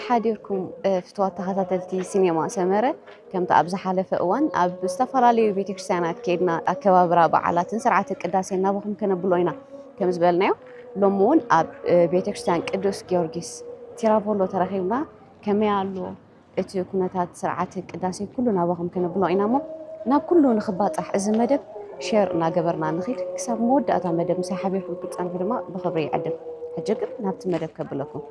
ሓዲርኩም፣ እ፣ ፍትዋት ተኸታተልቲ ሲኔማ ሰመረ፣ ከምቲ ኣብ ዝሓለፈ እዋን ኣብ ዝተፈላለዩ ቤተክርስትያናት ከይድና ኣከባብራ በዓላትን ስርዓተ ቅዳሴን ናባኹም ከነብሎ ኢና። ከም ዝበልናዮ፣ ሎሚ እውን ኣብ፣ እ፣ ቤተክርስትያን ቅዱስ ጊዮርጊስ ቲራቮሎ ተረኺብና። ከመይ ኣሎ እቲ ኩነታት ስርዓተ ቅዳሴ? ኩሉ ናባኹም ከነብሎ ኢና እሞ፣ ናብ ኩሉ ንኽባጻሕ እዚ መደብ ሼር እናገበርና ንኺድ። ክሳብ መወዳእታ መደብ ምሳይ ሓቢርኩም ክትጸንሑ ድማ ብኽብሪ ይዕድም። ሕጂ ግን ናብቲ መደብ ከብለኩም።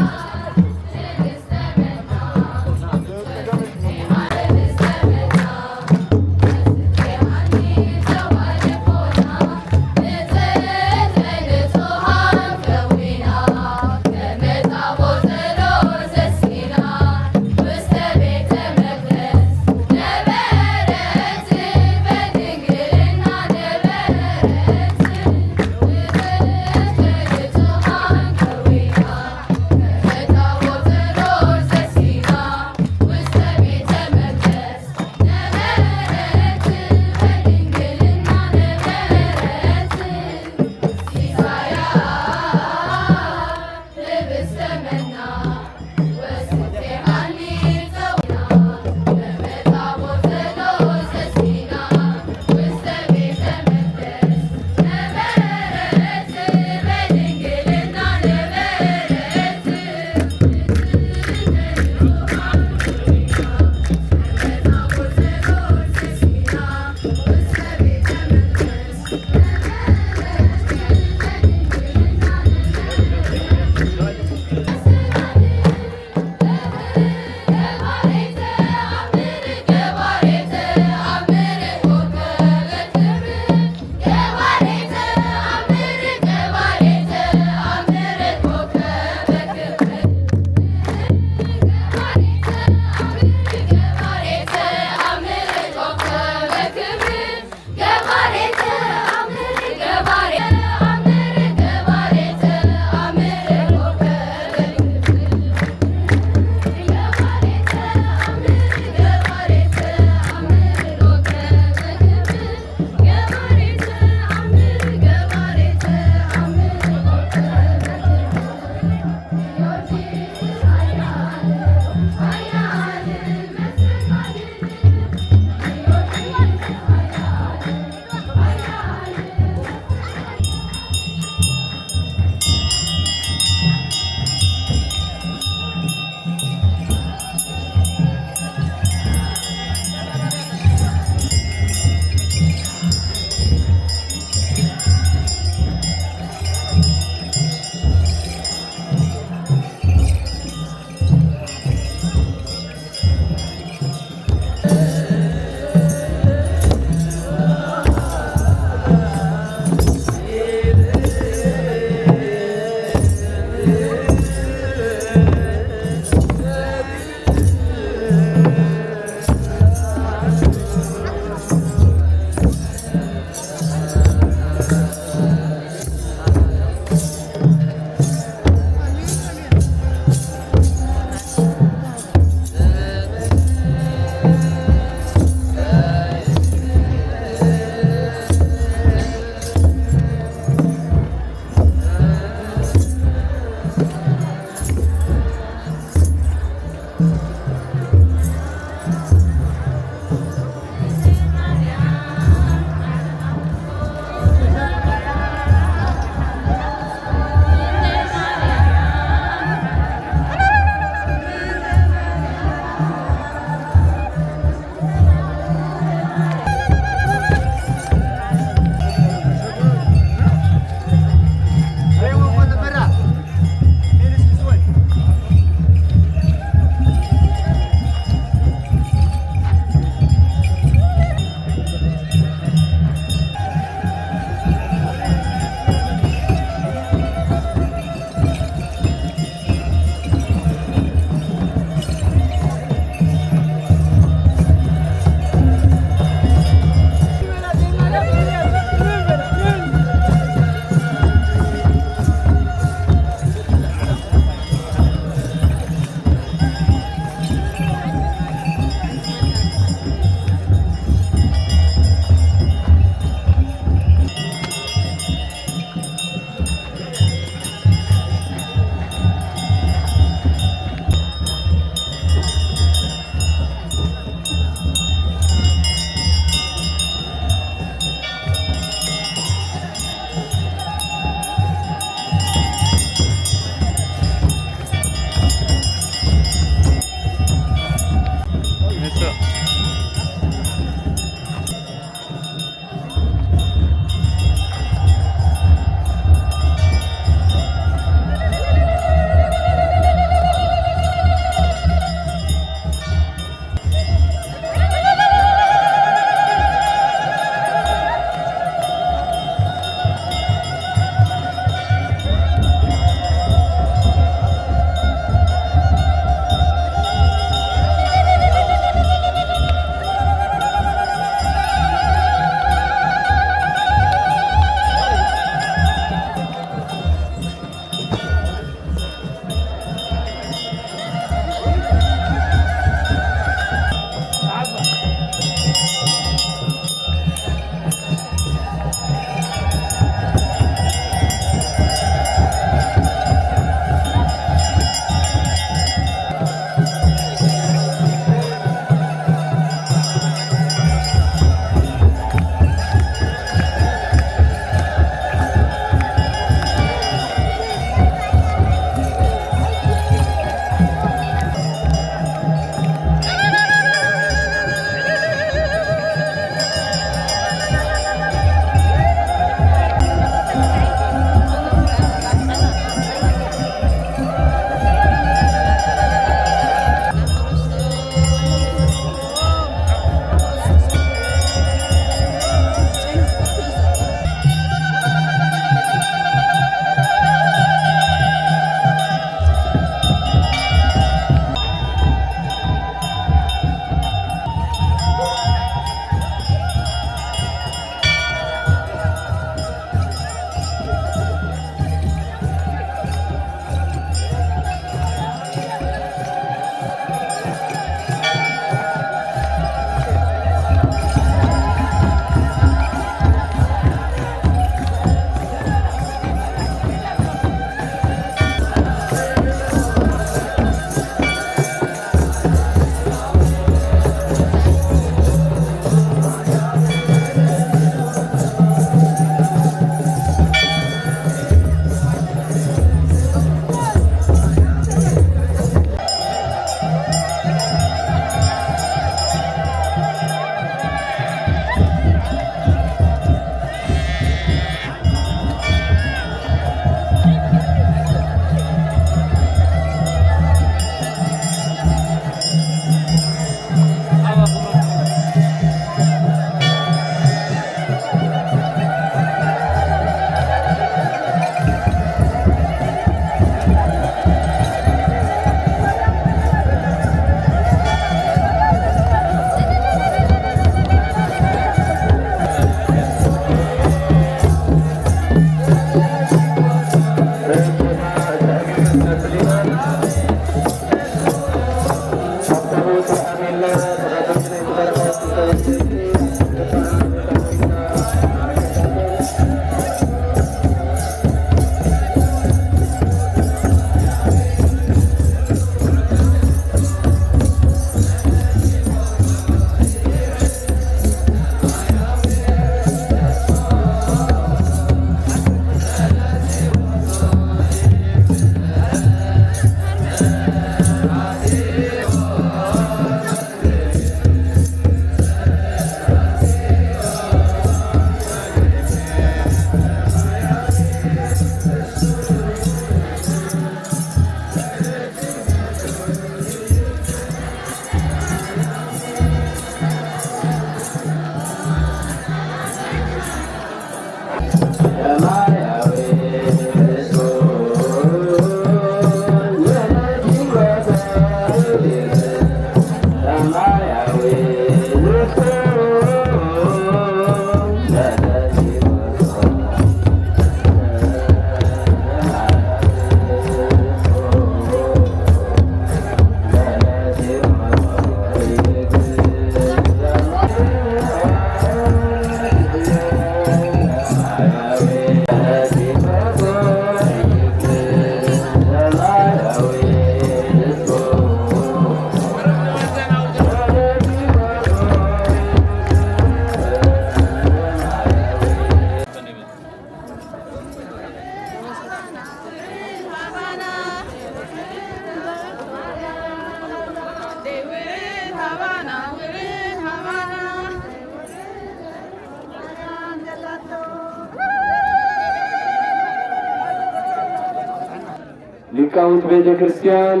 ሊቃውንት ቤተ ክርስቲያን፣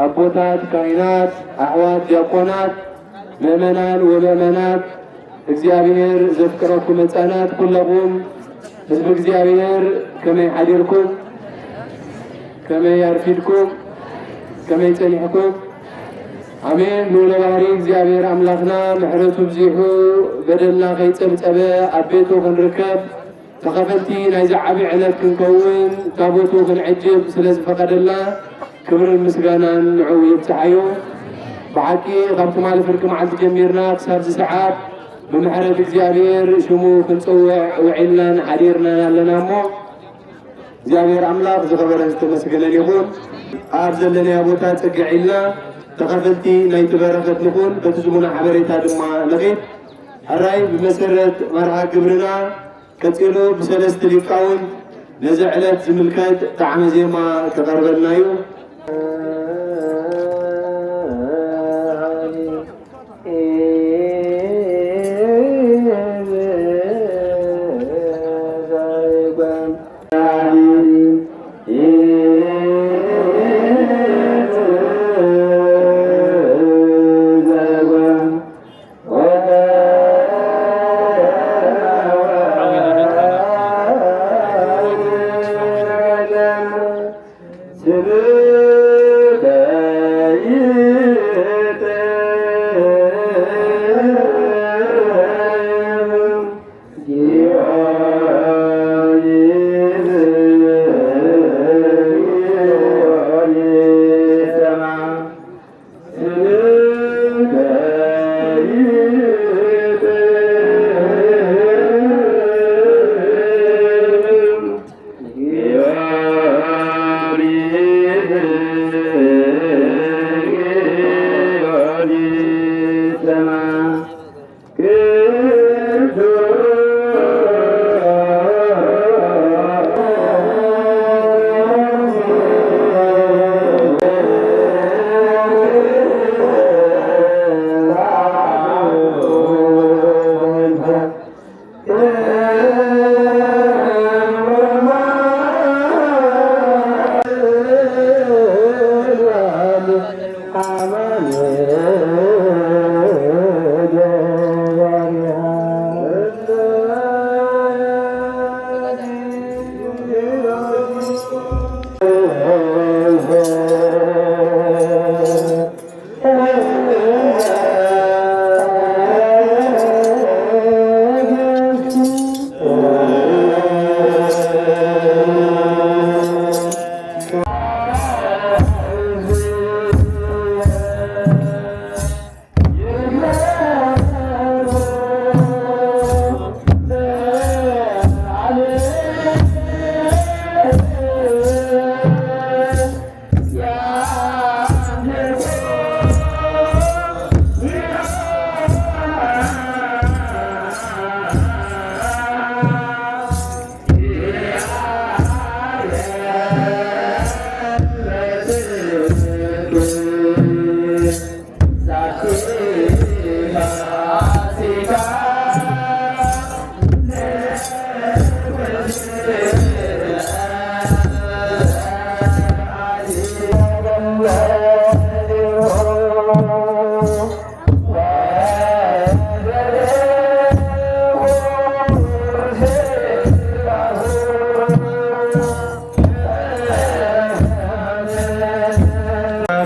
ኣቦታት ካህናት፣ ኣሕዋት ዲያቆናት፣ ምእመናን ወምእመናት፣ እግዚኣብሔር ዘፍቅረኩም ህፃናት ኩለኹም ህዝቢ እግዚኣብሔር፣ ከመይ ሓዲርኩም? ከመይ ኣርፊድኩም? ከመይ ጸኒሕኩም? ኣሜን። ልዑለ ባህሪ እግዚኣብሔር ኣምላኽና ምሕረቱ ብዚሑ በደልና ከይጸብጸበ ኣብ ቤቱ ክንርከብ ተኸፈልቲ ናይዚ ዓቢ ዕለት ክንከውን ታቦቱ ክንዕጅብ ስለ ዝፈቐደልና ክብርን ምስጋናን ንዕኡ ይብጽሓዮ። ብሓቂ ካብ ትማሊ ፍርቂ መዓልቲ ጀሚርና ክሳብ እዚ ሰዓት ብምሕረት እግዚኣብሔር ሽሙ ክንጽውዕ ውዒልናን ሓዲርናን ኣለና እሞ እግዚኣብሔር ኣምላኽ ዝኸበረን ዝተመስገነን ይኹን። ኣብ ዘለናዮ ቦታ ጽግዕ ኢልና ተኸፈልቲ ናይቲ በረኸት ንኹን። በቲ ዝሙና ሓበሬታ ድማ ንኺድ። ሕራይ ብመሰረት መርሃ ግብርና ቀጺሉ ብሰለስተ ሊቃውንት ነዚ ዕለት ዝምልከት ጣዕመ ዜማ ክቐርበልና እዩ።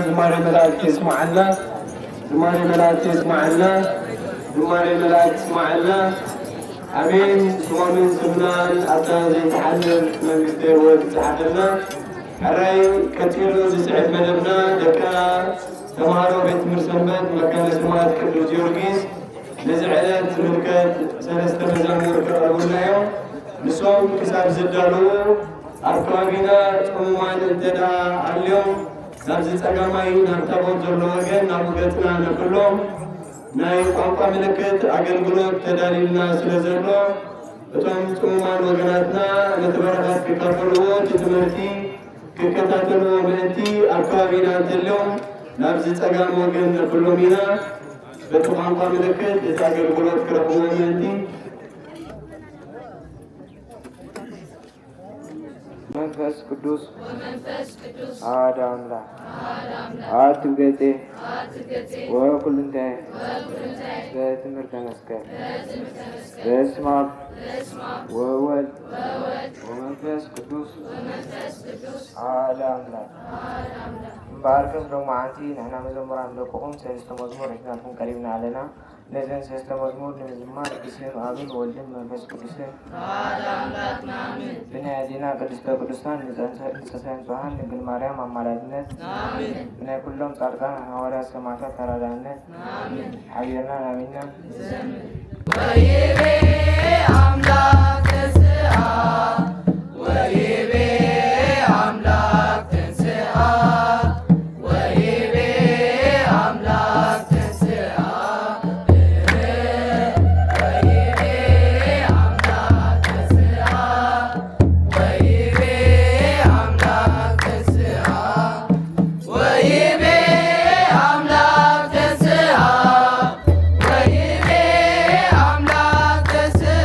ዝማሬ መላእክት የስማዓልና። ዝማሬ መላእክት የስማዓልና። ዝማሬ መላእክት የስማዓልና። ኣሜን። ስሞምን ስምናን ኣብታ ዘይትሓልፍ መንግስተ ህይወት ይጽሓፈልና። ሕራይ ቀጺሉ ዝስዕብ መደብና ደቅና ተምሃሮ ቤት ትምህርቲ ሰንበት መካነ ሰማዕት ቅዱስ ጊዮርጊስ ነዚ ዕለት ዝምልከት ሰለስተ መዛሙር ክቐርቡልና እዮም። ንሶም ክሳብ ዝዳለዉ ኣብ ከባቢና ጽሙማን እንተ ደኣ ኣልዮም ናብዚ ጸጋማይ ናብ ታቦት ዘሎ ወገን ናብኡ ገጽና ነብሎም። ናይ ቋንቋ ምልክት ኣገልግሎት ተዳልዩልና ስለ ዘሎ እቶም ጽሙማን ወገናትና ነቲ በረኸት ክካፈልዎ፣ እቲ ትምህርቲ ክከታተልዎ ምእንቲ ኣብ ከባቢና እንተልዮም ናብዚ ጸጋም ወገን ነብሎም ኢና። በቲ ቋንቋ ምልክት እቲ ኣገልግሎት ክረኽብዎ ምእንቲ መንፈስ ቅዱስ ኣሐዱ ኣምላኽ። ኣትብ ገጼ ወኩልንታይ በትምህርተ መስቀል በስመ ኣብ ወወልድ ወመንፈስ ቅዱስ ኣሐዱ ኣምላኽ። እምበኣርከስ ሎማዓንቲ ንሕና መዘምራን ደቅኹም ሰለስተ መዝሙር ሒዝናልኩም ቀሪብና ኣለና። ነዘን ሰለስተ መዝሙር ንምዝማር ብስም ኣብን ወልድን መንፈስ ቅዱስን ኣሐዱ ኣምላኽ ኣሜን። ብናይ ኣዴና ቅድስተ ቅዱሳን ንጸንሰ-፣ ንጸሰ ንጹሓን ድንግል ማርያም ኣማላድነት ኣሜን። ብናይ ኩሎም ጻድቃን ሃዋርያት ሰማዕታት ተራዳእነት ኣሜን። ሓቢርና ኣሚንና። ወይቤ ኣምላኽ ተንሥኣ፣ ወይቤ ኣምላኽ ተንሥኣ፣ ወይቤ ኣምላኽ ተንሥኣ፣ ወይቤ ኣምላኽ ተንሥኣ፣ ወይቤ ኣምላኽ ተንሥኣ፣ ወይቤ ኣምላኽ ተንሥኣ፣ ወይቤ ኣምላኽ ተንሥኣ፣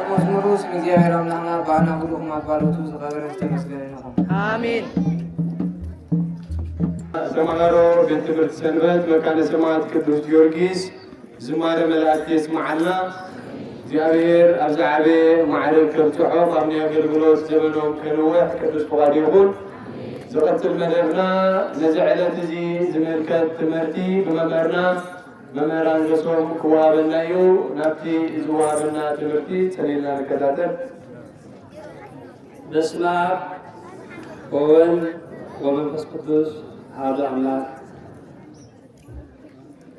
መዝሙሩ ስም እግዚኣብሔር ኣምላኽና ብኣና ብሩኽ ማባረቱ ዝኸበረ ዝተመስገነ ይኹን። ኣሜን። ተምሃሮ ቤት ትምህርቲ ሰንበት መካነ ሰማዕት ቅዱስ ጊዮርጊስ ዝማሬ መላእክት የስምዓልና። እግዚኣብሔር ኣብ ዝዓበየ ማዕረግ ከብጽሖ፣ ካብ ናይ ኣገልግሎት ዘመኖም ከንውሕ ቅዱስ ፍቓዱ ይኹን። ዝቐጽል መደብና ነዚ ዕለት እዚ ዝምልከት ትምህርቲ ብመምህርና መምህራን ርእሶም ክወሃበና እዩ። ናብቲ ዝወሃበና ትምህርቲ ጸኒልና ንከታተል። በስመ አብ ወወልድ ወመንፈስ ቅዱስ አሐዱ አምላክ።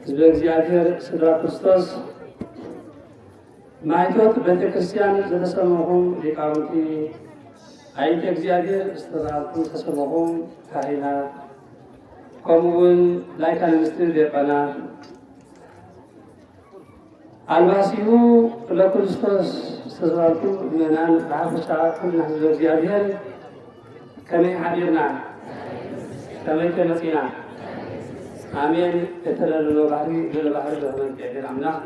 ህዝበ እግዚኣብሔር፣ ስድራ ክርስቶስ፣ ማይቶት ቤተ ክርስቲያን ዝተሰመኹም ሊቃውንቲ፣ ኣይንተ እግዚኣብሔር ዝተባህልኩም ዝተሰመኹም ካህናት፣ ከምኡ እውን ላይካን ኣንስትን ዲያቆናት፣ ኣልባሲሁ ለክርስቶስ ዝተባህልኩም ምእመናን፣ ብሓፈሻ ኩልና ህዝበ እግዚኣብሔር ከመይ ሓዲርና? ከመይ ከ መጺና? ኣሜን። እተለለሎ ባህሪ፣ ልዕለ ባህሪ ዝኾነ እግዚኣብሔር ኣምላኽ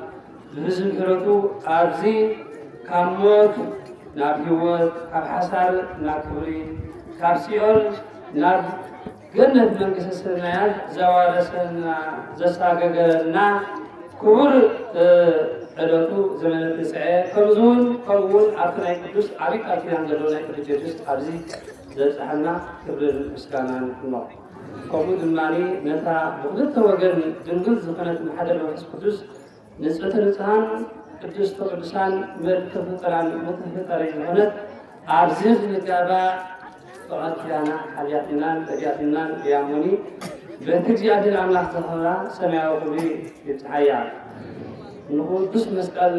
ብብዝሒ ምሕረቱ ኣብዚ ካብ ሞት ናብ ህይወት፣ ካብ ሓሳር ናብ ክብሪ፣ ካብ ሲኦል ናብ ገነት መንግስተ ሰማያት ዘዋረሰና፣ ዘሳገገረና ክቡር፣ እ፣ ዕለቱ ዘመነ ትንሳኤ፣ ከምኡ እውን፣ ከምኡ እውን ኣብቲ ናይ ቅዱስ ዓብይ ቃል ኪዳን ዘለዎ ናይ ቅዱስ ጊዮርጊስ ኣብዚ ዘብጽሐና ክብርን ምስጋናን ይኹኖ። ከምኡ ድማ ነታ ብክልተ ወገን ድንግል ዝኾነት ማሕደር መንፈስ ቅዱስ ንጽሕቲ ንጽሓን ቅድስተ ቅዱሳን መልክዕ ፍጠራን መተፈጠሪ ዝኾነት ኣብዚ ክንጋባእ ፍቓድ ኪዳና ሓልያትናን ረዲኣትናን እያ እሞኒ፣ በቲ እግዚኣብሔር ኣምላኽ ዘኽብራ ሰማያዊ ክብሪ ይብጽሓያ። ንቅዱስ መስቀል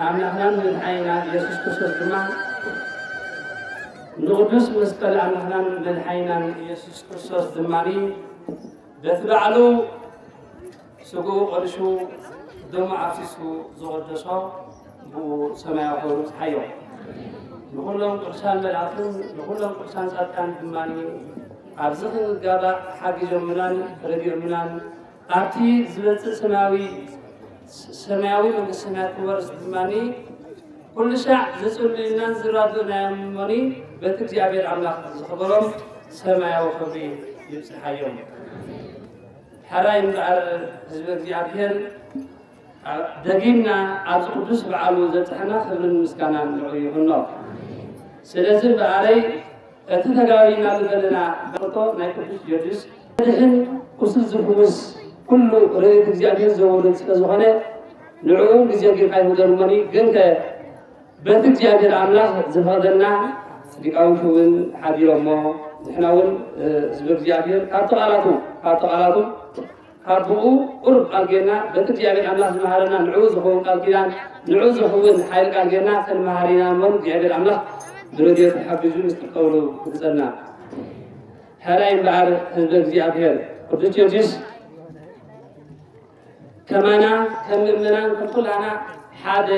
ኣምላኽናን መድሓኒናን ኢየሱስ ክርስቶስ ድማ፣ ንቅዱስ መስቀል ኣምላኽናን መድሓኒናን ኢየሱስ ክርስቶስ ድማ በቲ ባዕሉ ስግኡ ቆሪሱ ደሙ ኣፍሲሱ ዝቐደሶ ብኡ ሰማያዊ ክብሪ ይብጽሓዮ። ንኹሎም ቅዱሳን መላእኽትን ንኹሎም ቅዱሳን ጻድቃን ድማ ኣብዚ ክንጋባእ ሓጊዞምናን ረዲኦምናን ኣብቲ ዝመጽእ ሰማያዊ፣ ሰማያዊ መንግስቲ ሰማያት ክወርስ ድማ ኩሉ ሻዕ ዝጽልዩናን ዝራድኡናን እሞኒ በቲ እግዚኣብሔር ኣምላኽ ዝኽበሮም ሰማያዊ ክብሪ ይብጽሓዮም። ሕራይ እምበኣር ህዝቢ እግዚኣብሔር ደጊምና ኣብዚ ቅዱስ በዓሉ ዘብጽሐና ክብርን ምስጋናን ንዕኡ ይኹኖ። ስለዚ እምበኣረይ እቲ ተጋቢና ዘለና ሕቶ ናይ ቅዱስ ጊዮርጊስ ድሕን ቁስል ዝፍውስ ኩሉ ርድኤት እግዚኣብሔር ዘወርድ ስለ ዝኾነ ንዕኡ ግዜ ጌርካ ይሁደር እሞኒ ግንከ በቲ እግዚኣብሔር ኣምላኽ ዝፈቕደልና ሊቃውንቲ እውን ሓዲሮሞ ንሕና እውን ህዝቢ እግዚኣብሔር ካብቲ ቃላቱ ካብቲ ቃላቱ ካብ ብኡ ቁሩብ ቃል ጌርና በቲ እግዚኣብሔር ኣምላኽ ዝመሃረና ንዕኡ ዝኸውን ቃል ኪዳን ንዕኡ ዝኸውን ሓይል ቃል ጌርና ክንመሃር ኢና እሞ እግዚኣብሔር ኣምላኽ ብረድኤቱ ሓጊዙ ምስጢር ቀብሩ ክግጸልና። ሕራይ እምበኣር ህዝበ እግዚኣብሔር ቅዱስ ጊዮርጊስ ከማና ከም ምእመናን ከም ኩላና ሓደ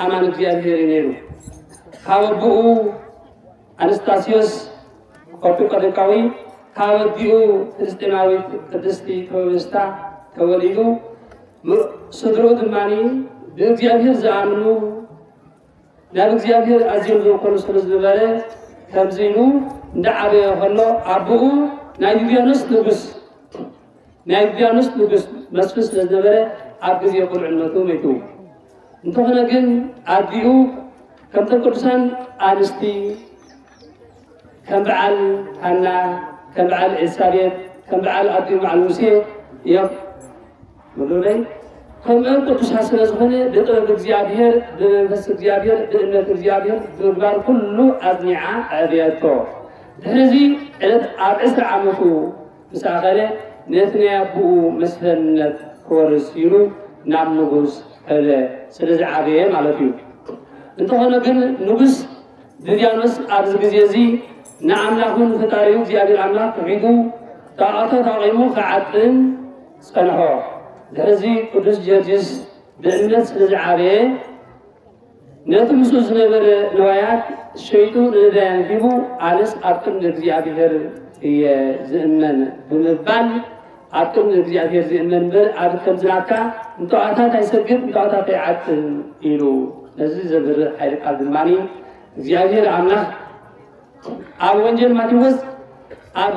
ኣማን እግዚኣብሔር እዩ ነይሩ። ካብ ኣቦኡ ኣንስታስዮስ ቆጵዶቃዊ ካብ ኣዲኡ ፍልስጤማዊት ቅድስቲ ተወስታ ተወሊዱ። ስድርኡ ድማ ብእግዚኣብሔር ዝኣምኑ ናብ እግዚኣብሔር ኣዝዮም ዝውከሉ ስለ ዝነበረ ከምዚ ኢሉ እንዳዓበየ ከሎ ኣቦኡ ናይ ዱድያኖስ ንጉስ ናይ ዱድያኖስ ንጉስ መስፍን ስለ ዝነበረ ኣብ ግዜ ቁልዕነቱ መይቱ። እንተኾነ ግን ኣዲኡ ከምተን ቅዱሳን ኣንስቲ ከም በዓል ሃና ከም በዓል ኤልሳቤጥ ከም በዓል ኣዲኡ በዓል ሙሴ እዮም። ወዶለይ ከምእን ቅዱሳት ስለ ዝኾነ ብጥበብ እግዚኣብሔር ብመንፈስ እግዚኣብሔር ብእምነት እግዚኣብሔር ብምግባር ኩሉ ኣጽኒዓ ኣዕበየቶ። ድሕሪ እዚ ዕለት ኣብ ዕስራ ዓመቱ ምስ ኣኸለ ነቲ ናይ ኣቦኡ መስፍንነት ክወርስ ኢሉ ናብ ንጉስ ከደ ስለ ዝዓበየ ማለት እዩ። እንተኾነ ግን ንጉስ ድድያኖስ ኣብዚ ግዜ እዚ ንኣምላኹ ንፈጣሪኡ እግዚኣብሔር ኣምላኽ ክሒዱ ጣዖታት ኣቑሙ ክዓጥን ጸንሖ። ድሕሪ እዚ ቅዱስ ጊዮርጊስ ብእምነት ስለ ዝዓበየ ነቲ ምስኡ ዝነበረ ንዋያት ሸይጡ ንነዳያን ሂቡ ኣነስ ኣብ ቅድሚ እግዚኣብሔር እየ ዝእመን ብምባል ኣብ ቅድሚ እግዚኣብሔር ዝእመን እምበር ኣብ ከምዚ ናትካ ንጣዖታት ኣይሰግድ ንጣዖታት ኣይዓጥን ኢሉ ነዚ ዘብርህ ሓይሊ ቃል ድማ እግዚኣብሔር ኣምላኽ ኣብ ወንጌል ማቴዎስ ኣብ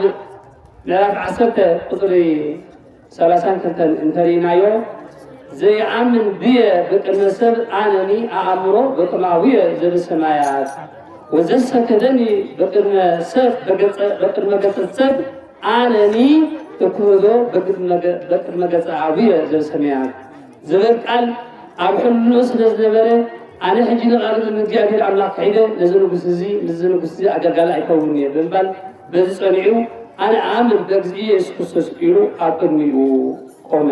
ምዕራፍ ዓሰርተ ቁፅሪ ሰላሳን ክልተን እንተሪእናዮ ዘይኣምን ብየ በቅድመ ሰብ ኣነኒ ኣኣምሮ በቅድመ ኣቡየ ዘበሰማያት ወዘሰከደኒ በቅድመ ሰብ በቅድመ ገፀ ሰብ ኣነኒ እክህዶ በቅድመ ገፀ ኣቡየ ዘበሰማያት ዝብል ቃል ኣብ ሕልንኡ ስለ ዝነበረ ኣነ ሕጂ ንቓል ንእግዚኣብሔር ኣምላኽ ክሒደ ነዚ ንጉስ እዚ ምስዚ ንጉስ እዚ ኣገልጋሊ ኣይከውን እየ ብምባል በዚ ጸኒዑ ኣነ ኣምን በእግዚእ የሱስ ክርስቶስ ኢሉ ኣብ ቅድሚኡ ቆመ።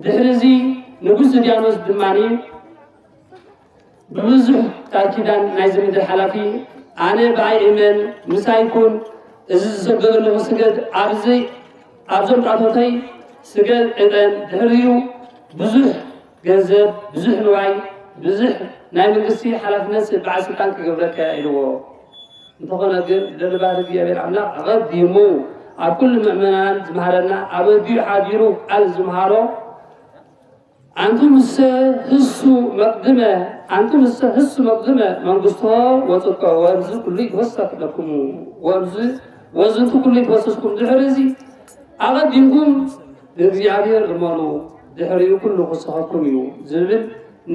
ድሕሪ እዚ ንጉስ ድድያኖስ ድማ ብብዙሕ ቃል ኪዳን ናይዚ ምድሪ ሓላፊ ኣነ ብኣይ እመን ምሳይ ኩን እዚ ዝሰገደለኹ ስገድ ኣብዚ ኣብዞም ጣቶተይ ስገድ ዕጠን ድሕሪኡ ብዙሕ ገንዘብ ብዙሕ ንዋይ ብዙሕ ናይ መንግስቲ ሓላፍነት በዓል ስልጣን ክገብረካ ኢልዎ። እንተኾነ ግን ልዕሊ ባህሪ እግዚኣብሔር ኣምላኽ ኣቐዲሙ ኣብ ኩሉ ምእመናን ዝመሃረና ኣብ ኣዲኡ ሓዲሩ ቃል ዝመሃሮ ኣንቱምሰ ህሱ መቅድመ ኣንቱምሰ ህሱ መቅድመ መንግስቶ ወጽቆ ወእምዝ ኩሉ ይትወሰኽ ለክሙ ወእምዝ ወዝንቱ ኩሉ ይትወሰስኩም ድሕሪ እዚ ኣቐዲምኩም ንእግዚኣብሔር እመኑ ድሕሪኡ ኩሉ ክስኸኩም እዩ ዝብል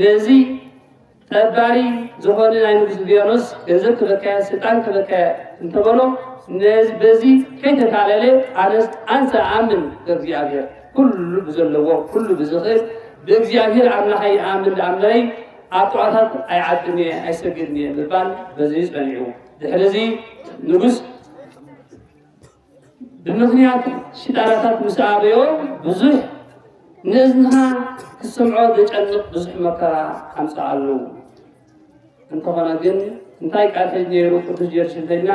ነዚ ጠባሪ ዝኾነ ናይ ንጉስ ድድያኖስ ገንዘብ ክበካየ ስልጣን ክበካየ እንተበሎ በዚ ከይተታለለ ኣነስ ኣንሰ ኣምን በእግዚኣብሔር ኩሉ ብዘለዎ ኩሉ ብዝኽእል ብእግዚኣብሔር ኣምላኸይ ኣምን ደኣ እምበረይ ኣብ ጣዖታት ኣይዓድን እየ ኣይሰግድን እየ ምባል በዚ ጸኒዑ። ድሕሪ እዚ ንጉስ ብምኽንያት ሽጣራታት ምስ ኣበዮ ብዙሕ ንእዝንኻ ክትሰምዖ ዘጨንቕ ብዙሕ መከራ ኣምጽኣሉ። እንተኾነ ግን እንታይ ቃል ሒዝ ነይሩ ቅዱስ ጊዮርጊስ እንተልና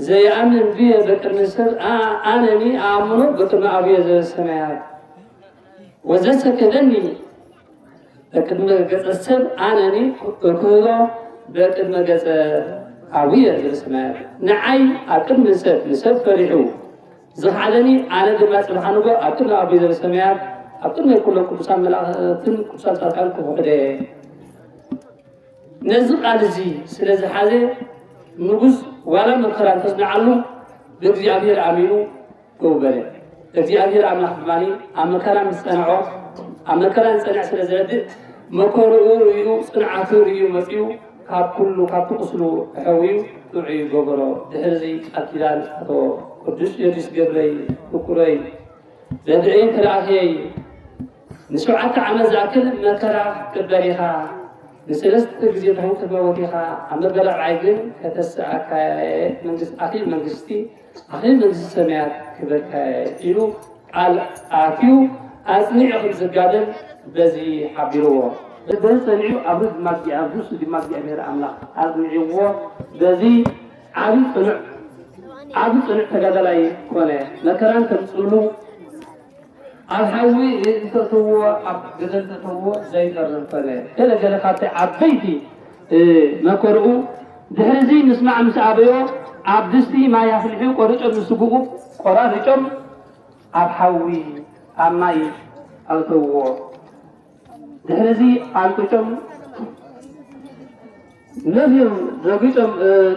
ዘይኣምን ብየ በቅድሚ ሰብ ኣነኒ ኣኣምኖ በቅድሚ ኣብየ ዘበሰማያት ወዘሰከደኒ በቅድመ ገጸ ሰብ ኣነኒ እክህሎ በቅድመ ገጸ ኣቡየ ዘበሰማያት። ንዓይ ኣብ ቅድሚ ሰብ ንሰብ ፈሪሑ ዝኸሓደኒ ኣነ ድማ ጽባሕ ንጎ ኣብ ቅድሚ ኣቡየ ዘበሰማያት ኣብ ቅድሚ ኩሎም ቅዱሳን መላእኽትን ቅዱሳን ጻድቃን ክኽሕዶ እየ። ነዚ ቃል እዚ ስለ ዝሓዘ ንጉስ ዋላ መከራ እንተጽንዓሉ ብእግዚኣብሔር ኣሚኑ እው በለ። እግዚኣብሔር ኣምላኽ ድማ ኣብ መከራ ምስ ጸንዖ ኣብ መከራ ዝጸንዕ ስለ ዝረድእ መከርኡ ርእዩ ጽንዓቱ ርእዩ መጺኡ ካብ ኩሉ ካብቲ ቁስሉ ሕውዩ ጥዑይ ገበሮ። ድሕሪ እዚ ቃል ኪዳን ኣቶ ቅዱስ ጊዮርጊስ ገብረይ ፍቁረይ በብዐይን ተላእኸይ ንሸውዓተ ዓመት ዝኣክል መከራ ክትቅበል ኢኻ፣ ንሰለስተ ግዜ ተኾይኑ ክትመውት ኢኻ፣ ኣብ መበል ራብዓይ ግን ከተስኣካየ መንግስቲ ኣኺል መንግስቲ ኣኺል መንግስቲ ሰማያት ክበልካየ ኢሉ ቃል ኣትዩ ኣጽኒዑ ከም ዝጋደል በዚ ሓቢርዎ። በዚ ጸኒዑ ኣብ ርእሲ ድማ እግዚኣብሔር፣ ኣብ ርእሱ ድማ እግዚኣብሔር ኣምላኽ ኣጽኒዕዎ። በዚ ዓቢ ጽኑዕ ዓቢ ጽኑዕ ተጋዳላይ ኮነ። መከራን ከምጽእሉ ኣብ ሓዊ እንተእትዎ ኣብ ገደል እንተእትዎ ዘይፈርር ኮነ። ገለ ገለ ካብቲ ዓበይቲ መከርኡ ድሕሪ እዚ ምስማዕ ምስ ኣበዮ ኣብ ድስቲ ማይ ኣፍሊሑ ቆሪጾም ንስግኡ ቆራሪጾም ኣብ ሓዊ ኣብ ማይ ኣእተውዎ። ድሕሪ እዚ ኣልቂጾም ነፍዮም ረጊጾም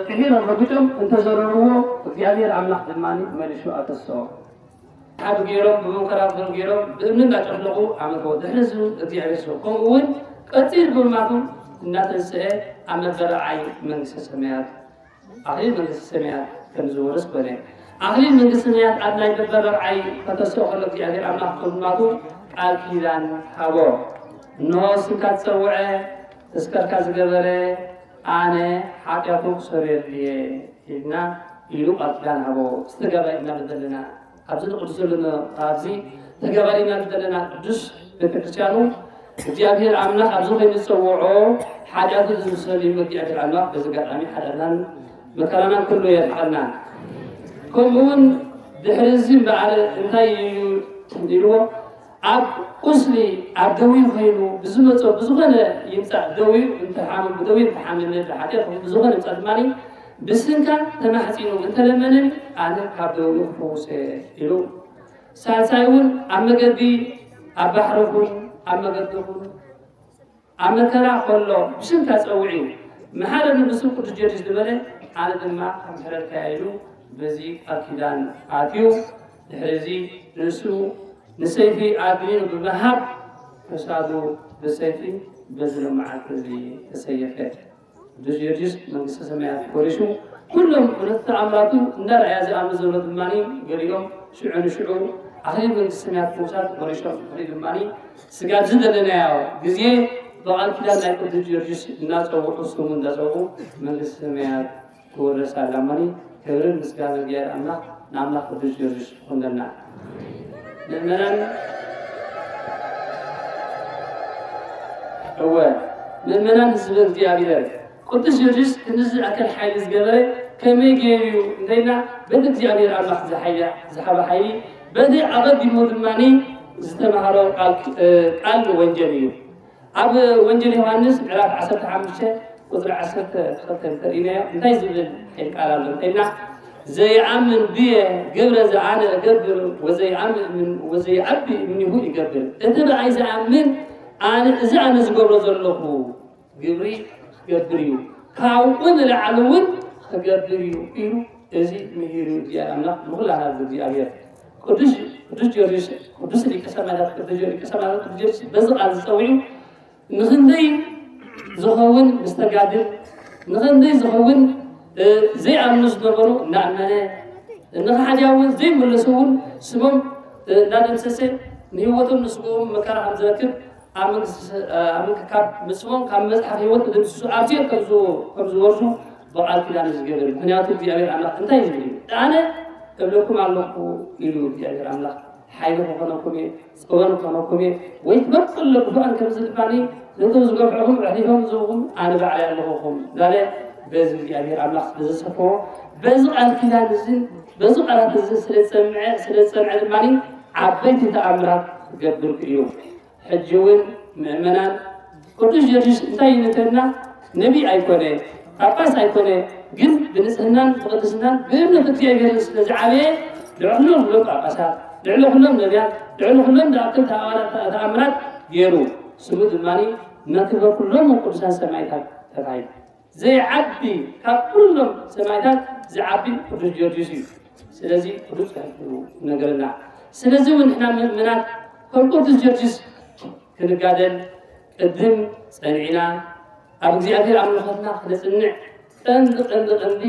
ጥሒኖም ረጊጾም እንተዘረርዎ እግዚኣብሔር ኣምላኽ ድማ መሊሱ ኣተስኦ። ሓብ ገይሮም ብመንኮራኩር ገይሮም ብእምኒ እናጨፍለቑ ኣመትዎ። ድሕሪ እዚ እግዚኣብሔር ሰው ከምኡ እውን ቀፂል ብማቱ እናተንስአ ኣብ መበረዓይ መንግስተ ሰማያት ኣኽሊል መንግስተ ሰማያት ከም ዝወርስ ኮነ። ኣኽሊል መንግስተ ሰማያት ኣብ ናይ መበረዓይ ከተስኦ ከሎ እግዚኣብሔር ኣምላኽ ብማቱ ቃል ኪዳን ሃቦ። እንሆ ስምካ ዝፀውዐ ተስከርካ ዝገበረ ኣነ ሓጢኣቱ ክሰርየሉ እየ ኢልና ኢሉ ቃል ኪዳን ሃቦ። ዝተጋባይ ኢና ዘለና ኣብዚ ንቅዱስ ዘለና ኣብዚ ተጋባይ ኢና ዘለና ቅዱስ ቤተክርስትያኑ እግዚኣብሔር ኣምላኽ ኣብዚ ኮይኑ ዝፀውዖ ሓጢኣቱ ዝምሰል እዩ። እግዚኣብሔር ኣምላኽ በዚ ኣጋጣሚ ሓጢኣትናን መከራናን ኩሉ የርሓልና። ከምኡ እውን ድሕሪ እዚ እምበኣር እንታይ እዩ ኢልዎ? ኣብ ቁስሊ ኣብ ደዊ ኮይኑ ብዝመጾ ብዝኾነ ይምጻእ ደዊ እንተሓመ ብደዊ እንተሓመመ ብሓጢኣት ብዝኾነ ይምጻእ ድማ ብስንካ ተማሕጺኑ እንተለመነኒ ኣነ ካብ ደዊ ክፈውሰ ኢሉ። ሳልሳይ እውን ኣብ መገዲ ኣብ ባሕሪ ኹን ኣብ መገዲ ኹን ኣብ መከራ ከሎ ብስንካ ጸውዒ መሓረኒ ብስም ቅዱስ ጊዮርጊስ ዝበለ ኣነ ድማ ከምሕረልካ ኢሉ በዚ ቃል ኪዳን ኣትዩ። ድሕሪ እዚ ንሱ ንሰይፊ ኣድኒኑ ብምሃብ ክሳዱ ብሰይፊ በዚ ሎማዓንቲ እዚ ተሰየፈ። ቅዱስ ጊዮርጊስ መንግስተ ሰማያት ወሪሱ ኩሎም ብረት ተኣምራቱ እንዳረኣያ ዝኣምኑ ዘሎ ድማ ገሊኦም ሽዑ ንሽዑ ኣኽሊል መንግስተ ሰማያት ምውሳድ ወሪሶም። ድሕሪ ድማ ስጋብ ዝደለናዮ ግዜ ብቓል ኪዳን ናይ ቅዱስ ጊዮርጊስ እናፀውዑ ስሙ እንዳፀውዑ መንግስተ ሰማያት ክወረስ ኣላማኒ ክብርን ምስጋና እግዚኣብሔር ኣምላኽ ንኣምላኽ ቅዱስ ጊዮርጊስ ይኹንልና። ምእመናን እወ ምእመናን ህዝቢ እግዚኣብሔር ቅዱስ ጊዮርጊስ ክንድዚ ዝኣክል ሓይሊ ዝገበረ ከመይ ገይሩ እዩ እንተኢልና በቲ እግዚኣብሔር ኣምላኽ ዝሓበ ሓይሊ በቲ ኣቐዲሙ ድማ ዝተምሃሮ ቃል ወንጌል እዩ። ኣብ ወንጌል ዮሃንስ ምዕራፍ ዓሰርተ ሓሙሽተ ቁፅሪ ዓሰርተ ክልተ እንተርኢናዮ እንታይ ዝብል ሓይል ቃል ኣሎ እንተኢልና ዘይኣምን ብየ ገብረ ዘኣነ እገብር ወዘይኣምን ወዘይዓቢ እምኒሁ ይገብር። እቲ ብኣይ ዝኣምን ኣነ እዚ ኣነ ዝገብሮ ዘለኹ ግብሪ ክገብር እዩ ካብኡ ንላዕሊ እውን ክገብር እዩ ኢሉ እዚ ምሂሩ እግዚኣብሔር ኣምላኽ ንኩላና እግዚኣብሔር ቅዱስ ቅዱስ ጊዮርጊስ ቅዱስ ሊቀ ሰማዕታት ቅዱስ ጊዮርጊስ ቅዱስ ሰማዕታት ቅዱስ ጊዮርጊስ በዚ ቃል ዝፀውዑ ንኽንደይ ዝኸውን ምስተጋድል ንኽንደይ ዝኸውን ዘይኣምኑ ዝነበሩ እናኣመነ ንኽሓድያ እውን ዘይመለሱ እውን ስሞም እናደምሰሰ ንህይወቶም ንስግኦም መከራ ከም ዝረክብ ኣብ መንግስቲ ኣብ ካብ ምስሞም ካብ መጽሓፍ ህይወት ተደምሲሱ ኣብ ሲኦል ከም ዝወርዱ ብቓል ኪዳን ዝገበር ምክንያቱ እግዚኣብሔር ኣምላኽ እንታይ ዝብል እዩ ኣነ እብለኩም ኣለኹ ኢሉ እግዚኣብሔር ኣምላኽ ሓይሊ ክኾነኩም እየ ጸወን ክኾነኩም እየ ወይ ትበቅል ለግፉኣን ከም ዝድማኒ ነቶም ዝገፍዕኹም ኣሕሊፎም ዝህብኹም ኣነ ባዕለይ ኣለኹኹም እንዳለ በዚ እግዚኣብሔር ኣምላኽ ስለ ዘሰፈዎ በዚ ቃል ኪዳን እዝን በዚ ቃላት እዚ ስለ ዝጸንዐ ስለ ዝጸንዐ ድማ ዓበይቲ ተኣምራት ክገብር ክእሉ ሕጂ እውን ምእመናን ቅዱስ ጊዮርጊስ እንታይ እዩ ንተና ነቢ ኣይኮነ ጳጳስ ኣይኮነ ግን ብንጽህናን ብቅድስናን ብእምነት እግዚኣብሔርን ስለ ዝዓበየ ልዕሉ ኩሎም ጳጳሳት ልዕሉ ኩሎም ነቢያት ልዕሉ ኩሎም ዝኣክል ተኣምራት ገይሩ ስሙ ድማ መክበ ኩሎም ቅዱሳን ሰማይታት ተባሂሉ ዘይዓቢ ካብ ኩሎም ሰማይታት ዝዓቢ ቅዱስ ጊዮርጊስ እዩ። ስለዚ ቅዱስ ጽሑፍ እዩ ነገርና። ስለዚ እውን ንሕና ምእመናት ከም ቅዱስ ጊዮርጊስ ክንጋደል ቅድም ጸኒዕና ኣብ እግዚኣብሔር ኣምልኾትና ክነጽንዕ ቀንዲ ቀንዲ ቀንዲ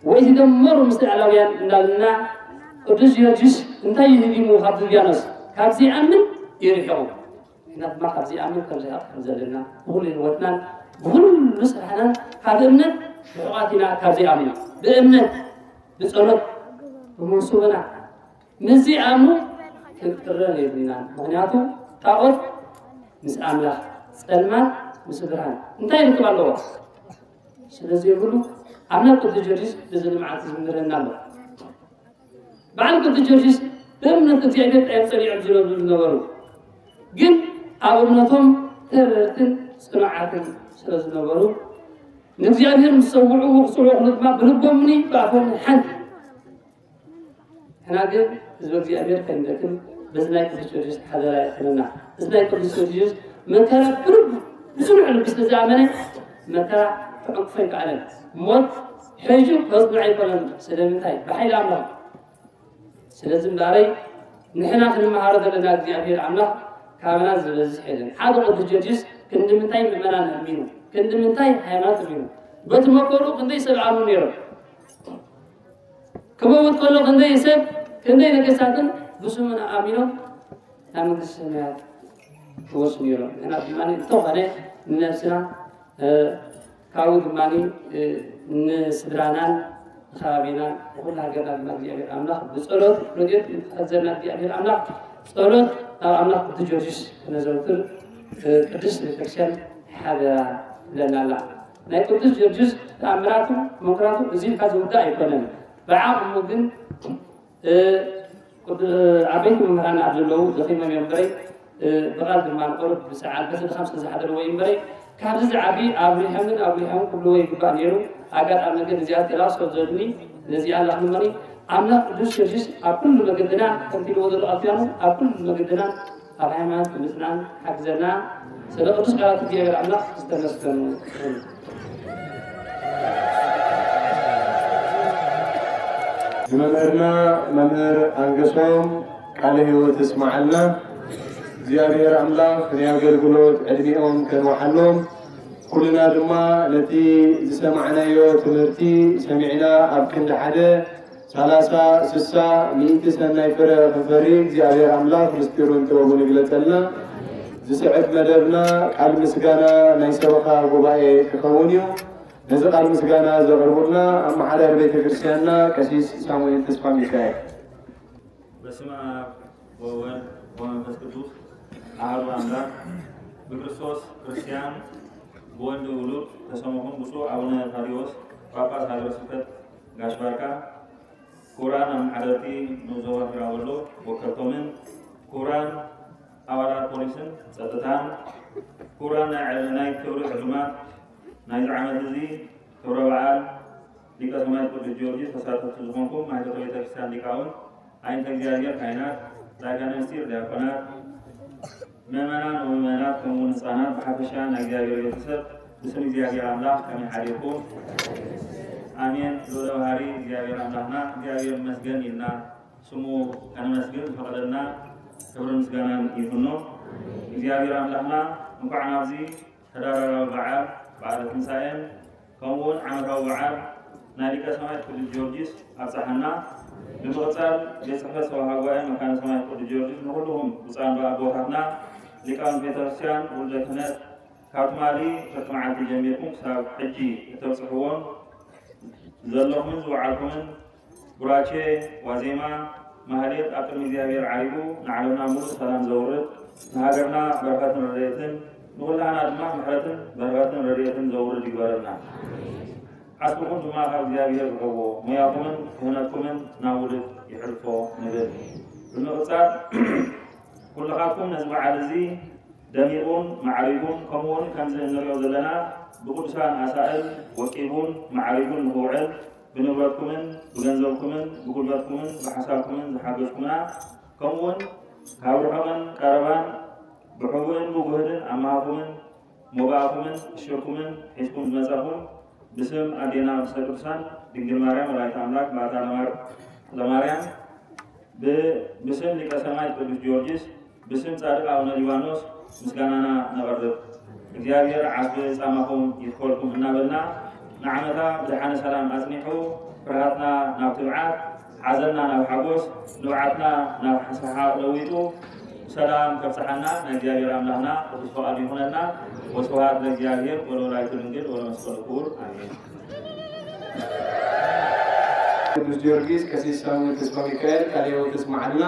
ወይትደመሩ ምስቲ ኣላውያን እንዳበልና ቅዱስ ጊዮርጊስ እንታይ ይህብ እሞ ካብ ድልያኖስ ካብ ዘይኣምን ይርሕቑ። ንሕና ድማ ካብ ዘይኣምን ከም ዘይኣምን ዘለና ብኹሉ ህይወትናን ብኹሉ ስራሕናን ካብ እምነት ርሑቓት ኢና። ካብ ዘይኣምኑ ብእምነት ብጸሎት ብመንሱብና ምስ ዘይኣምኑ ክንቅረን የብልናን። ምኽንያቱ ጣዖት ምስ ኣምላኽ፣ ጸልማት ምስ ብርሃን እንታይ ርክብ ኣለዎ? ስለዚ የብሉ ኣምላኽ ቅዱስ ጊዮርጊስ እዚ ልምዓት ዝምህረና ኣሎ። በዓል ቅዱስ ጊዮርጊስ ብእምነት እግዚኣብሔር እዮም ጸኒዖም ዝነብሩ ዝነበሩ። ግን ኣብ እምነቶም ተረርትን ጽኑዓትን ስለ ዝነበሩ ንእግዚኣብሔር ምስ ጸውዕዎ ክጽውዑ ድማ ብልቦም እምኒ ብኣፎም ሓንቲ። ንሕና ግን ህዝበ እግዚኣብሔር ከይንደክም በዚ ናይ ቅዱስ ጊዮርጊስ ሓደራ ይኹንና። እዚ ናይ ቅዱስ ጊዮርጊስ መከራ ብልቡ ብጽኑዕ ልቢ ስለ ዝኣመነ መከራ ክዕንቅፎ ኣይከኣለን። ሞት ሕጂ ከጽንዖ ኣይኮነን። ስለምንታይ? ብሓይሊ ኣምላኽ። ስለዚ እምበኣረይ ንሕና ክንመሃሮ ዘለና እግዚኣብሔር ኣምላኽ ካባና ዝበዝሕ የለን። ሓደ ቅዱስ ጊዮርጊስ ክንዲ ምንታይ ምእመናን ኣሚኑ፣ ክንዲ ምንታይ ሃይማኖት ኣሚኑ፣ በቲ መከርኡ ክንደይ ሰብ ኣምኑ ነይሮም። ክመውት ከሎ ክንደይ ሰብ ክንደይ ነገስታትን ብስሙን ኣሚኖም ናብ መንግስቲ ሰማያት ክወርሱ ነይሮም። ንሕና ድማ እንተኾነ ንነብስና ካብኡ ድማ ንስድራናን ንከባቢናን ንኩሉ ሃገርና ድማ እግዚኣብሔር ኣምላኽ ብጸሎት ረድኤት ንክሕዘና እግዚኣብሔር ኣምላኽ ጸሎት ናብ ኣምላኽ ቅዱስ ጊዮርጊስ ክነዘውትር ቅድስት ቤተክርስትያን ሓደራ ትብለና ኣላ። ናይ ቅዱስ ጊዮርጊስ ተኣምራቱ መንክራቱ እዚ ኢልካ ዝውዳእ ኣይኮነን። ብዓቕሙ ግን ዓበይቲ መምህራን ኣብ ዘለዉ ደኺሞም እዮም እምበረይ ብቓል ድማ ንቆርብ ብሰዓል በቲ ድኻም ስለ ዝሓደርዎ እዩ እምበረይ ካብዚ ዝዓቢ ኣብሪሖምን ኣብሪሖምን ክብልዎ ይግባእ ነይሩ። ኣጋጣሚ ግን እዚኣ ቴላ ሰብ ዘድኒ ነዚኣ ላኽልመኒ ኣምላኽ ቅዱስ ጊዮርጊስ ኣብ ኩሉ መገድና ከምቲ ኢልዎ ዘሎ ኣፍያኑ ኣብ ኩሉ መገድና ኣብ ሃይማኖት ምጽናን ሓግዘና። ስለ ቅዱስ ቃላት እግዚኣብሔር ኣምላኽ ዝተመስገኑ ይኹኑ። ንመምህርና መምህር ኣንገሶም ቃለ ሕይወት እስመዓልና። እግዚኣብሔር ኣምላኽ ናይ ኣገልግሎት ዕድሜኦም ከንውሓሎም፣ ኩልና ድማ ነቲ ዝሰማዕናዮ ትምህርቲ ሰሚዕና ኣብ ክንዲ ሓደ ሰላሳ፣ ስሳ፣ ሚእቲ ሰናይ ፍረ ክንፈሪ እግዚኣብሔር ኣምላኽ ምስጢሩን ጥበቡን ይግለጸልና። ዝስዕብ መደብና ቃል ምስጋና ናይ ሰበኻ ጉባኤ ክኸውን እዩ። ነዚ ቃል ምስጋና ዘቕርቡልና ኣመሓዳሪ ቤተ ክርስቲያንና ቀሲስ ሳሙኤል ተስፋ ሚካኤል። በስመ አብ ወወልድ ወመንፈስ ቅዱስ አሐዱ አምላክ። ብክርስቶስ ክርስቲያን ብወልድ ውሉድ ተሰምኹም ብፁዕ አቡነ ታዲዎስ ጳጳስ ሀገረ ስብከት ጋሽ ባርካ፣ ክቡራን ኣመሓደርቲ ንዞባ ፊራወሎ ወከልቶምን፣ ክቡራን ኣባላት ፖሊስን ጸጥታን፣ ክቡራን ናይ ዕለ-፣ ናይ ክብሪ ዕዱማት ናይዚ ዓመት እዚ ክብረ በዓል ሊቀ ሰማዕት ቅዱስ ጊዮርጊስ ተሳተፍቲ ዝኾንኩም ማይቶተ ቤተክርስትያን ሊቃውንት፣ ኣይንተ እግዚኣብሔር ካህናት፣ ላይካነ ምስጢር ዲያቆናት፣ ምእመናን ወምእመናት ከምኡውን ህፃናት ብሓፈሻ ናይ እግዚኣብሔር ቤተሰብ ብስም እግዚኣብሔር ኣምላኽ ከመይ ሓዲርኩም? ኣሜን። ልዑለ ባህሪ እግዚኣብሔር ኣምላኽና እግዚኣብሔር ይመስገን ኢልና ስሙ ከነመስግን ዝፈቐደልና ክብርን ምስጋናን ይኹኖ። እግዚኣብሔር ኣምላኽና እንኳዕ ናብዚ ተደራራቢ በዓል በዓለ ትንሳኤን ከምኡውን ዓመታዊ በዓል ናይ ሊቀ ሰማዕት ቅዱስ ጊዮርጊስ ኣብፀሐና። ብምቕፃል ቤት ጽሕፈት ሰበኻ ጉባኤ መካነ ሰማዕት ቅዱስ ጊዮርጊስ ንኹልኹም ብፁዓን ኣቦታትና ሊቃውንት ቤተ ክርስቲያን ውልደ ክህነት ካብ ትማሊ ፍርቂ መዓልቲ ጀሚርኩም ክሳብ ሕጂ እተብፅሕዎን ዘለኹምን ዝወዓልኩምን ቡራኬ ዋዜማ ማህሌት ኣብ ቅድሚ እግዚኣብሔር ዓሪጉ ንዓለምና ሙሉእ ሰላም ዘውርድ፣ ንሃገርና በረኸትን ረድኤትን፣ ንኹላህና ድማ ምሕረትን በረኸትን ረድኤትን ዘውርድ ይግበረልና። ዓስብኹም ድማ ካብ እግዚኣብሔር ዝረኽቦ ሞያኹምን ክህነትኩምን ናብ ውሉድ ይሕልፎ ንብል። ብምቕጻል ኩልኻትኩም ነዚ በዓል እዚ ደሚቑን ማዕሪጉን ከምኡውን ከምዚ እንሪኦ ዘለና ብቅዱሳን ኣሳእል ወቂቡን ማዕሪጉን ንኽውዕል ብንብረትኩምን ብገንዘብኩምን ብጉልበትኩምን ብሓሳብኩምን ዝሓገዝኩምና ከምኡውን ካብ ርሑቕን ቀረባን ብሕቡእን ብጉህድን ኣማኻኹምን ሞባእኩምን እሽርኩምን ሒዝኩም ዝመጻኹም ብስም ኣዴና ቅድስተ ቅዱሳን ድንግል ማርያም ወላዲተ ኣምላክ ባታ ለማር-፣ ለማርያም ብ-፣ ብስም ሊቀ ሰማዕት ቅዱስ ጊዮርጊስ፣ ብስም ጻድቅ ኣቡነ ሊባኖስ ምስጋናና ነቐርብ። እግዚኣብሔር ዓስቢ ጻማኹም ይኽፈልኩም እናበልና ንዓመታ ብድሓነ ሰላም ኣጽኒሑ ፍርሃትና ናብ ትብዓት፣ ሓዘንና ናብ ሓጎስ፣ ንብዓትና ናብ ሰሓቕ ለዊጡ ሰላም ከብጽሓና ናይ እግዚኣብሔር ኣምላኽና ቅዱስ ፈቓዱ ይኹነልና። ወስብሐት ለእግዚኣብሔር ወለወላዲቱ ድንግል ወለመስቀሉ ክቡር ኣሜን። ቅዱስ ጊዮርጊስ ቀሲስ ሳሙኤል ተስፋ ሚካኤል ቃለ ሕይወት ተስምዓልና።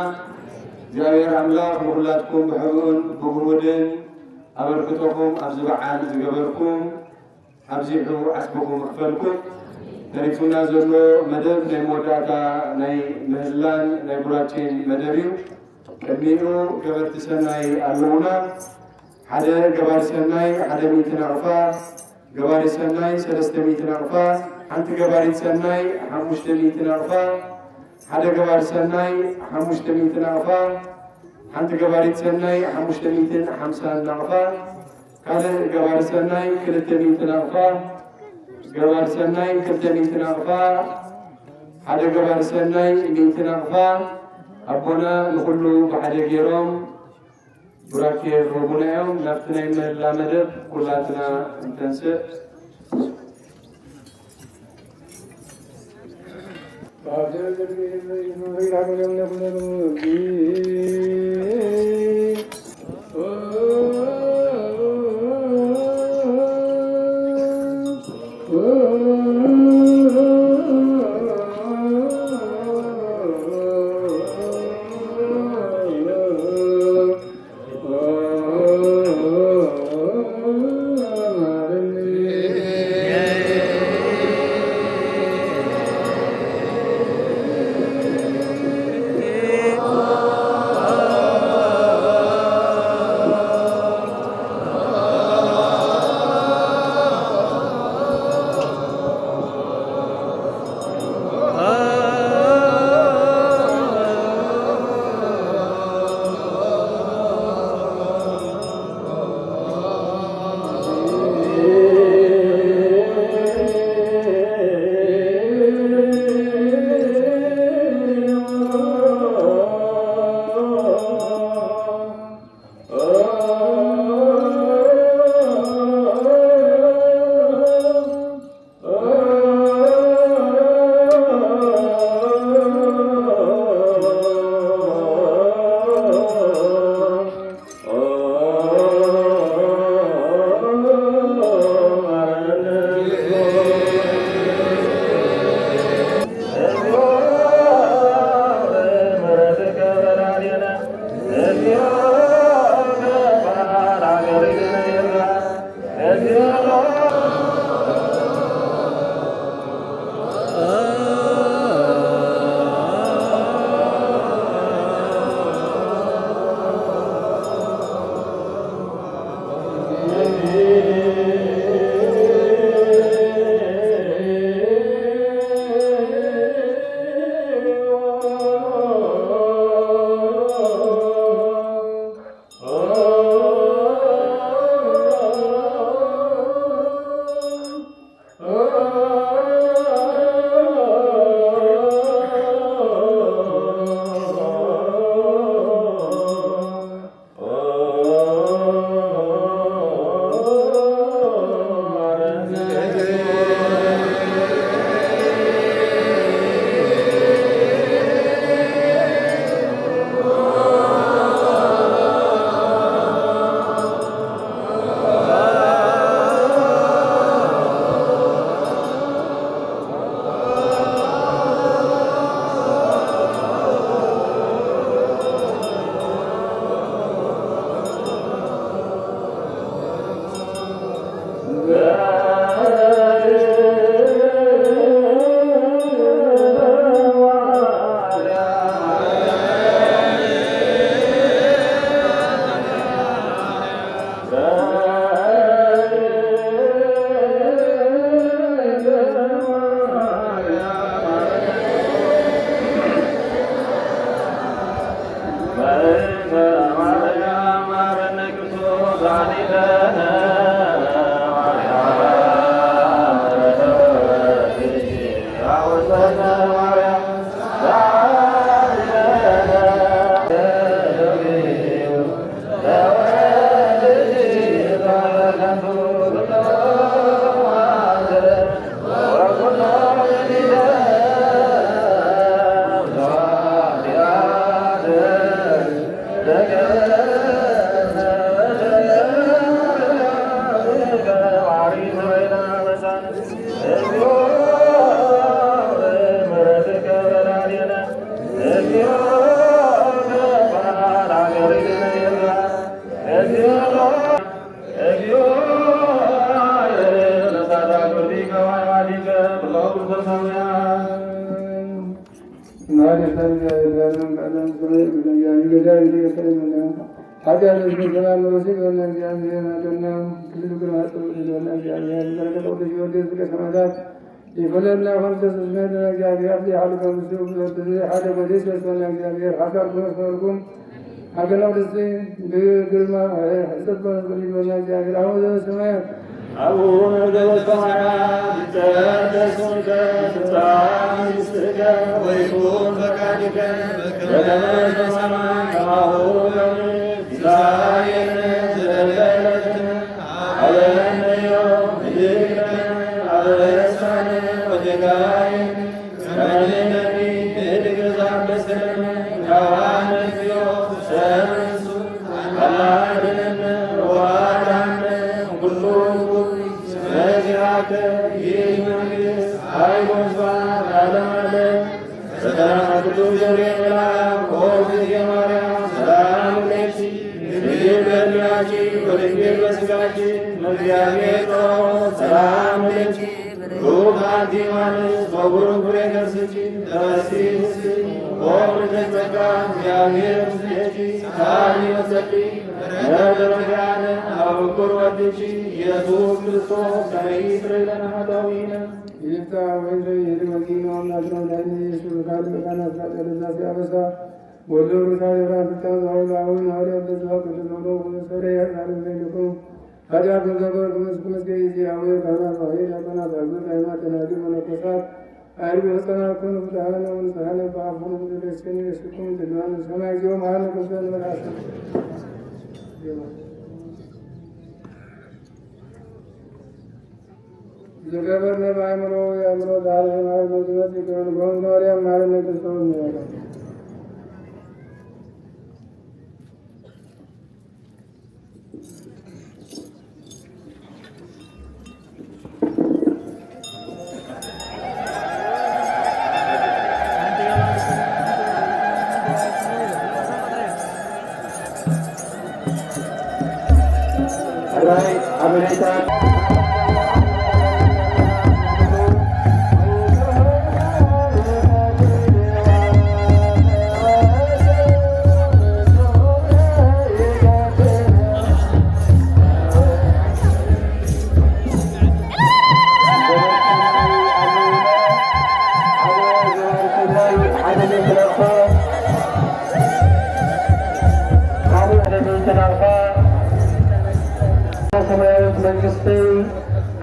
እግዚኣብሔር ኣምላኽ ንኹላትኩም ብሕቡእን ብግሁድን ኣበርክቶኹም ኣብዚ በዓል ዝገበርኩም ኣብዚሑ ዓስብኹም ይኽፈልኩም። ተሪፉና ዘሎ መደብ ናይ መወዳእታ ናይ ምህላን ናይ ቡራኬን መደብ እዩ። ቅድሚኡ ገበርቲ ሰናይ ኣለዉና። ሓደ ገባሪ ሰናይ ሓደ ሚእቲ ናቕፋ፣ ገባሪ ሰናይ ሰለስተ ሚእቲ ናቕፋ፣ ሓንቲ ገባሪት ሰናይ ሓሙሽተ ሚእቲ ናቕፋ፣ ሓደ ገባሪ ሰናይ ሓሙሽተ ሚእቲ ናቕፋ፣ ሓንቲ ገባሪት ሰናይ ሓሙሽተ ሚእትን ሓምሳን ናቕፋ፣ ካልእ ገባሪ ሰናይ ክልተ ሚእቲ ናቕፋ፣ ገባሪ ሰናይ ክልተ ሚእቲ ናቕፋ፣ ሓደ ገባሪ ሰናይ ሚእቲ ናቕፋ። ኣቦና ንኹሉ ብሓደ ገይሮም ቡራኬ ክህቡና እዮም። ናብቲ ናይ ምህላ መደብ ኩላትና እንተንስእ። ኃጢአት አቡነ ዘበሰማያት ይትቀደስ ስምከ ትምጻእ መንግሥትከ ወይኩን ፈቃድከ በከመ በሰማይ ከማሁ በምድር። ሲሳየነ ዘለለዕለትነ ሀበነ ዮም ኅድግ ለነ አበሳነ ወጌጋየነ ከመ ንሕነኒ ንህድግ ለዘአበሰ ለነ። ወአድኅነነ ወአድኅነነ ወአድኃነ ኩሉ። እስመ ዚአከ ይእቲ መንግሥት ኃይል ወስብሐት ለዓለመ ዓለም። ሰላም ቅዱስ ገብርኤል መልአክ ኦ እግዝእትየ ማርያም ሰላም ለኪ ድንግል በህሊናኪ ወድንግል በስጋኪ እመእግዚአብሔር ጸባኦት ሰላም ለኪ። ብሩክ አንቲ እማንስ ወብሩክ ፍሬ ከርስኪ። ተፈሲ ኦ ምልዕተ ጸጋ እግዚአብሔር ምስሌኪ። ሰአሊ ወጸሊ ምሕረተ ረድኤተ አብ ፍቁር ወልድኪ ኢየሱስ ክርስቶስ ከመ ይስረይ ለነ ኃጣውኢነ። ይፍታ ወይዘ ይህድ መኪና አምላክና ዳይነ ኢየሱስ ካል መካና ስላጠለዛ ሲያበሳ ወሎ ሩታ የራ ፍታ ዛውላ አሁን ሐዋርያ በዛ ቅዱስ ሆኖ ወሰረ ያሳሉ ዘይልኩም ኃጢአት መዛበር ከመስኩ መስገ ጊዜ አወ ካህናት ባሕሪ ዲያቆናት አግብር ሃይማኖት ተናግር መነኮሳት አይርጉ ሕፃናት ኩኑ ፍትሐነ ወንጽሐነ በአፉኑ ቅዱስ ስኒ የስኩም ትግባን ሰማይ ዚኦም ሀነ ክርስቶስ መልአሰ ዝገበርነ በአእምሮ የአእምሮ ዛሬ ማር መዝመት ይገርጎን ማርያም ማርነ ክርስቶስ ነው። ሰማያዊት መንግስቲ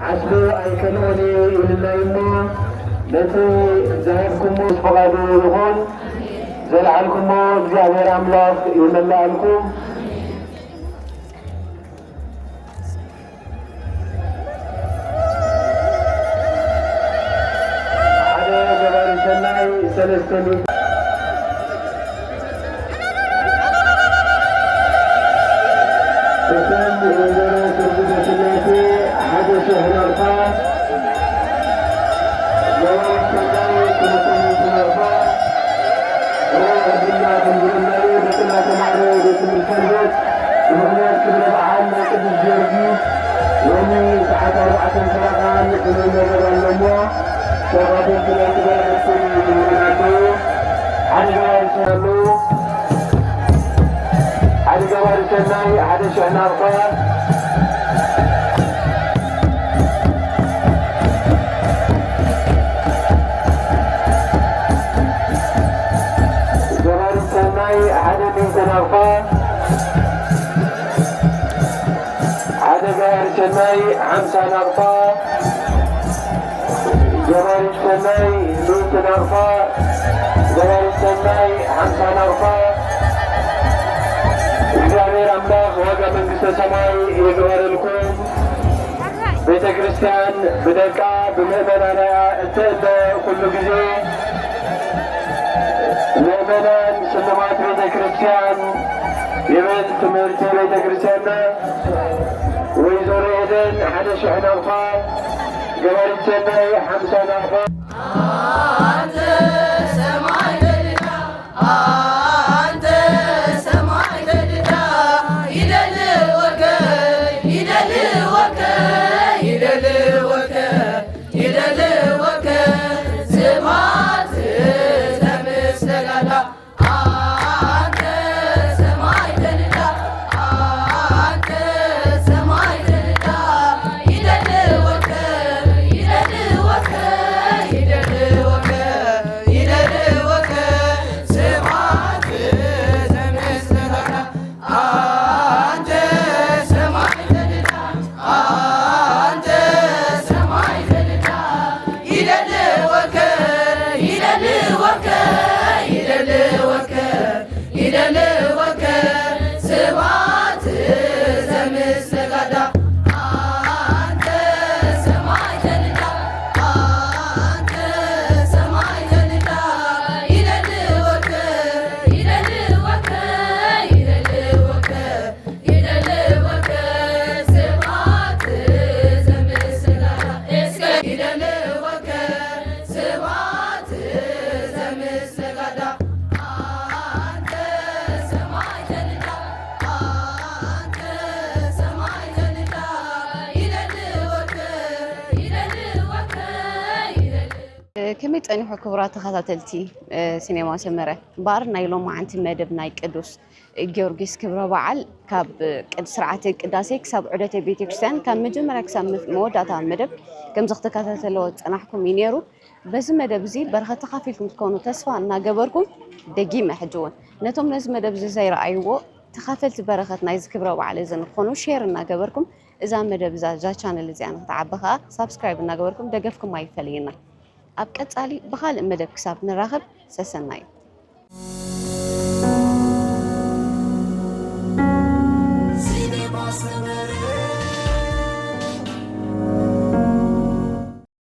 ዓስቡ ኣይከልኦን እዩ ይብልና እሞ፣ ነቲ ዝሃብኩሞ ምስ ፍቓዱ ይኹን፣ ዘልዓልኩሞ እግዚኣብሔር ኣምላኽ ይመልኣልኩም። ሓደ ገባሪ ሰናይ ሰለስተ ሚእቲ። እቶም ወይዘሮ ስርጉደ ስላሴ ሓደ ሽሕ ናቕፋ፣ ገባሪ ሰናይ ክልተ ሚእቲ ናቕፋ። ሮብ ዕድልና ከም ዝቕመጡ ደቅና ተማሃሮ ቤት ትምህርቲ ሰንበት ብምኽንያት ክብረ በዓል ናይ ቅዱስ ጊዮርጊስ ሎሚ ሰዓት ኣርባዕተን ፈረቓን ክምዝመዘብ ኣለዎ። ሸፋቱን ክልተ ገባርትን ይህቡና ኣለዉ። ሓደ ገባሪ ሰናይ ኣለዉ። ሓደ ገባሪ ሰናይ ሓደ ሽሕ ናቕፋ። ገባሪ ሰናይ ሓደ ሚእቲ ናቕፋ። ሓደ ገባሪ ሰናይ ሓምሳ ናቕፋ። ገባሪ ሰናይ ሚእቲ ናቕፋ። ገባሪ ሰናይ ሓምሳ ናቕፋ። እግዚኣብሔር ኣምላኽ ዋጋ መንግስተ ሰማይ ይግበረልኩም። ቤተ ክርስቲያን ብደቃ ብምእመናና እትእለ ኩሉ ግዜ ምእመናን ስልማት ቤተ ክርስቲያን ይብል ትምህርቲ ቤተ ክርስቲያንና። ወይዘሮ ኤደን ሓደ ሽሕ ናቕፋ፣ ገባሪት ሰናይ ሓምሳ ናቕፋ። አንተ ሰማይ በልዳ፣ አንተ ሰማይ በልዳ፣ ይደልወከ፣ ይደልወከ፣ ይደልወከ፣ ይደልወከ። ከመይ ጸኒሑ ክቡራት ተኸታተልቲ ሲኔማ ሰመረ? እምበኣር ናይ ሎማዓንቲ መደብ ናይ ቅዱስ ጊዮርጊስ ክብረ በዓል ካብ ስርዓተ ቅዳሴ ክሳብ ዑደተ ቤተክርስትያን ካብ መጀመርያ ክሳብ መወዳእታ መደብ ከምዚ ክትከታተልዎ ዝጸናሕኩም እዩ ነይሩ። በዚ መደብ እዚ በረኸት ተኻፊልኩም ክትኮኑ ተስፋ እናገበርኩም ደጊመ ሕጂ እውን ነቶም ነዚ መደብ እዚ ዘይረኣይዎ ተኻፈልቲ በረኸት ናይዚ ክብረ በዓል እዚ ንክኾኑ ሼር እናገበርኩም እዛ መደብ እዛ እዛ ቻነል እዚኣ ንክትዓቢ ከዓ ሳብስክራይብ እናገበርኩም ደገፍኩም ኣይፈለየና። ኣብ ቀጻሊ ብኻልእ መደብ ክሳብ ንራኸብ ሰሰናዩ።